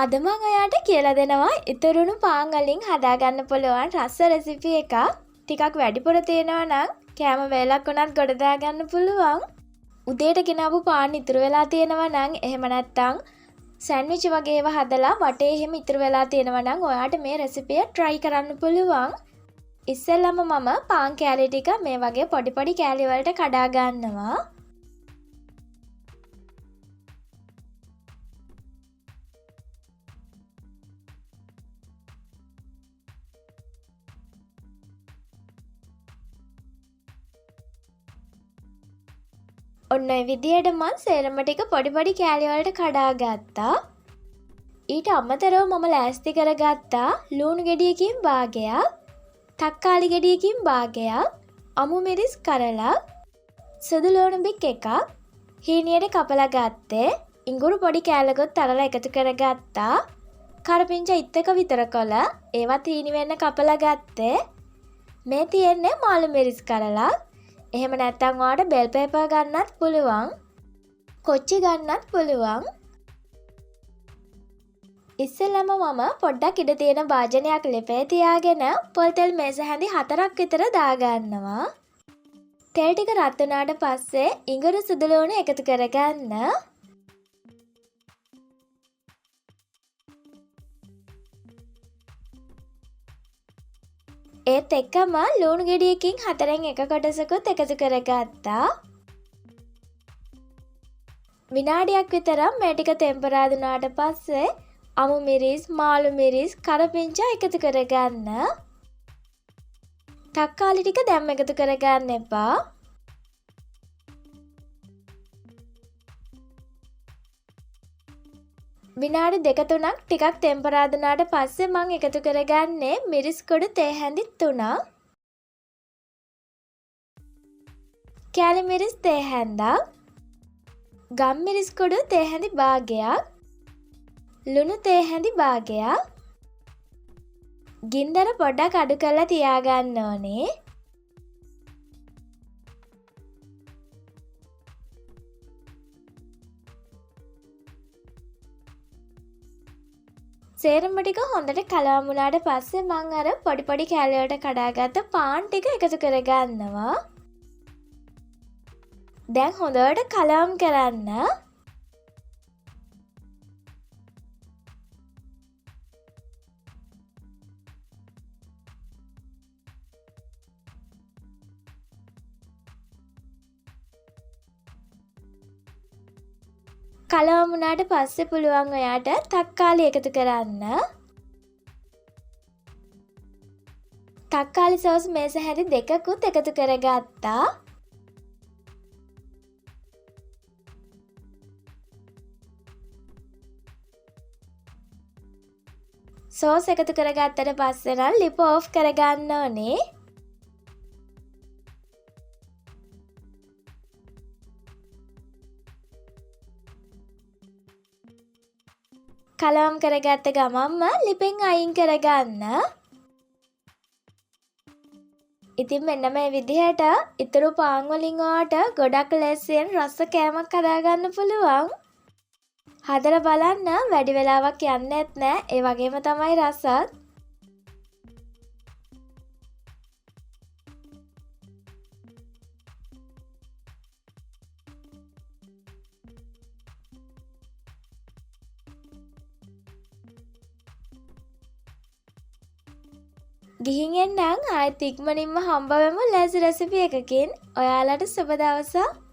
අද මං ඔයාට කියලා දෙනවා ඉතුරුණු පාන් වලින් හදාගන්න පුළුවන් රස රෙසිපි එකක්. ටිකක් වැඩිපුර තියෙනවා නම් කෑම වේලක් වුණත් ගොඩ දාගන්න පුළුවන්. උදේට ගෙනාවු පාන් ඉතුරු වෙලා තියෙනවා නම් එහෙම නැත්නම් සෑන්ඩ්විච් වගේ ඒවා හදලා වටේ එහෙම ඉතුරු වෙලා තියෙනවා නම් ඔයාට මේ රෙසිපිය try කරන්න පුළුවන්. ඉස්සෙල්ලම මම පාන් කෑලි ටික මේ වගේ පොඩි පොඩි කෑලි වලට කඩා ගන්නවා. ඔන්න ඔය විදියට මං සේරම ටික පොඩි පොඩි කෑලි වලට කඩා ගත්තා. ඊට අමතරව මම ලෑස්ති කරගත්තා ලූණු ගෙඩියකින් භාගයක්, තක්කාලි ගෙඩියකින් භාගයක්, අමු මිරිස් කරලක්, සුදු ලූණු බික් එකක්, හීනියට කපලා ගත්තේ ඉඟුරු පොඩි කෑල්ලකුත් අරලා එකතු කරගත්තා. කරපිංචා ඉත්තක විතර කොළ ඒවත් හීනි වෙන්න කපලා ගත්තේ. මේ තියෙන්නේ මාළු මිරිස් කරලක්. එහෙම නැත්නම් ඔයාට බෙල් පෙපර් ගන්නත් පුළුවන්. කොච්චි ගන්නත් පුළුවන්. ඉස්සෙල්ලම මම පොඩ්ඩක් ඉඩ තියෙන භාජනයක් ලිපේ තියාගෙන පොල් තෙල් මේස හැඳි 4ක් විතර දාගන්නවා. තෙල් ටික රත් වුණාට පස්සේ ඉඟුරු සුදු ලුණු එකතු කරගන්න. ඒත් එක්කම ලුණු ගෙඩියකින් 4න් 1 කොටසකුත් එකතු කරගත්තා. විනාඩියක් විතර මේ ටික තෙම්පරාදු වුණාට පස්සේ අමු මිරිස්, මාළු මිරිස්, කරපිංචා එකතු කරගන්න. තක්කාලි ටික දැම්ම එකතු කරගන්න එපා. විනාඩි දෙක තුනක් ටිකක් තෙම්පරාදු වුණාට පස්සේ මං එකතු කරගන්නේ මිරිස් කුඩු තේ හැඳි 3ක්, කෑලි මිරිස් තේ හැන්දක්, ගම් මිරිස් කුඩු තේ හැඳි භාගයක්, ලුණු තේ හැඳි භාගයක්. ගින්දර පොඩ්ඩක් අඩු කරලා තියාගන්න ඕනේ. සේරම ටික හොඳට කලවම් වුණාට පස්සේ මං අර පොඩි පොඩි කෑලි වලට කඩාගත්ත පාන් ටික එකතු කරගන්නවා. දැන් හොඳට කලවම් කරන්න. කලවම් වුණාට පස්සේ පුළුවන් ඔයාට තක්කාලි එකතු කරන්න. තක්කාලි සෝස් මේස හැඳි දෙකකුත් එකතු කරගත්තා. සෝස් එකතු කරගත්තට පස්සේ නම් ලිප ඕෆ් කරගන්න ඕනේ. කලවම් කරගත්ත ගමන්ම ලිපෙන් අයින් කරගන්න. ඉතින් මෙන්න මේ විදිහට ඉතුරු පාන් වලින් ඔයාට ගොඩක් ලේසියෙන් රස කෑමක් හදාගන්න පුළුවන්. හදලා බලන්න වැඩි වෙලාවක් යන්නෙත් නෑ. ඒ වගේම තමයි රසත්. ගිහින් එන්නම්. ආයෙත් ඉක්මනින්ම හම්බ වෙමු ලේසි රෙසිපි එකකින්. ඔයාලට සුබ දවසක්.